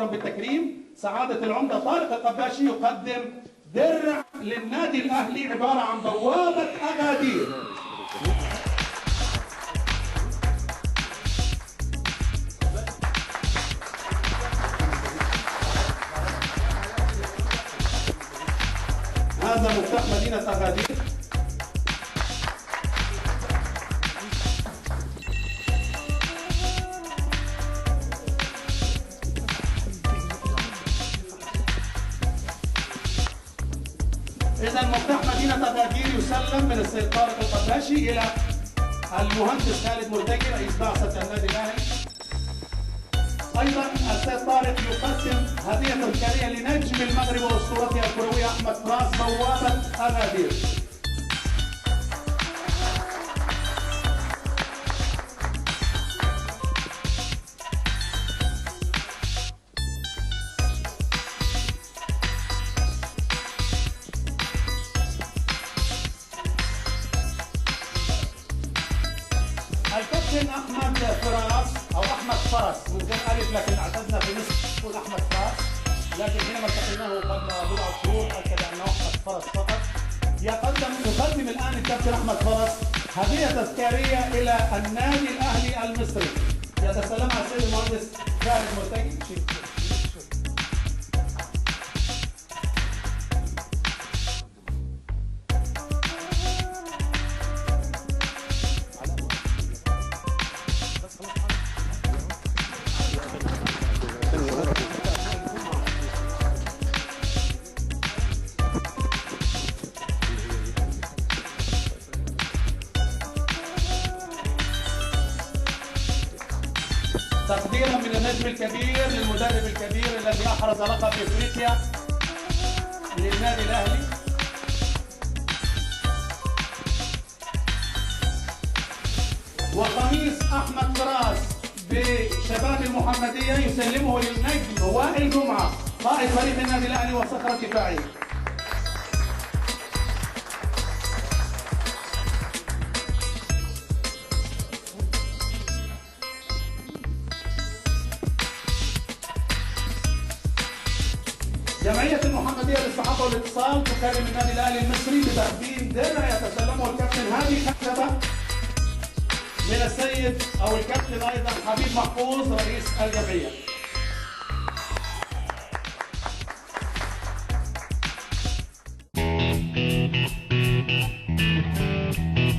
فورا بالتكريم. سعادة العمدة طارق القباشي يقدم درع للنادي الأهلي عبارة عن بوابة أغادير. هذا مفتاح مدينة أغادير. إذا مفتاح مدينة أغادير يسلم من السيد طارق القباشي إلى المهندس خالد مرتجي رئيس بعثة النادي الأهلي. أيضا السيد طارق يقدم هدية تذكارية لنجم المغرب وأسطورته الكروية أحمد فراس بوابة أغادير. الكابتن احمد فراس او احمد فرس من غير الف، لكن اعتدنا في مصر نقول احمد فراس، لكن حينما التقيناه قبل بضعة شهور اكد انه احمد فرس فقط. يقدم الان الكابتن احمد فرس هديه تذكارية الى النادي الاهلي المصري، يتسلمها السيد المهندس خالد مرتجي. تقديرا من النجم الكبير للمدرب الكبير الذي احرز لقب افريقيا للنادي الاهلي. وقميص احمد فراس بشباب المحمدية يسلمه للنجم وائل جمعه قائد فريق النادي الاهلي وصخره دفاعية. جمعية المحمدية للصحافة والاتصال تكرم النادي الأهلي المصري بتقديم درع يتسلمه الكابتن هادي خشبة من السيد أو الكابتن أيضا حبيب محفوظ رئيس الجمعية.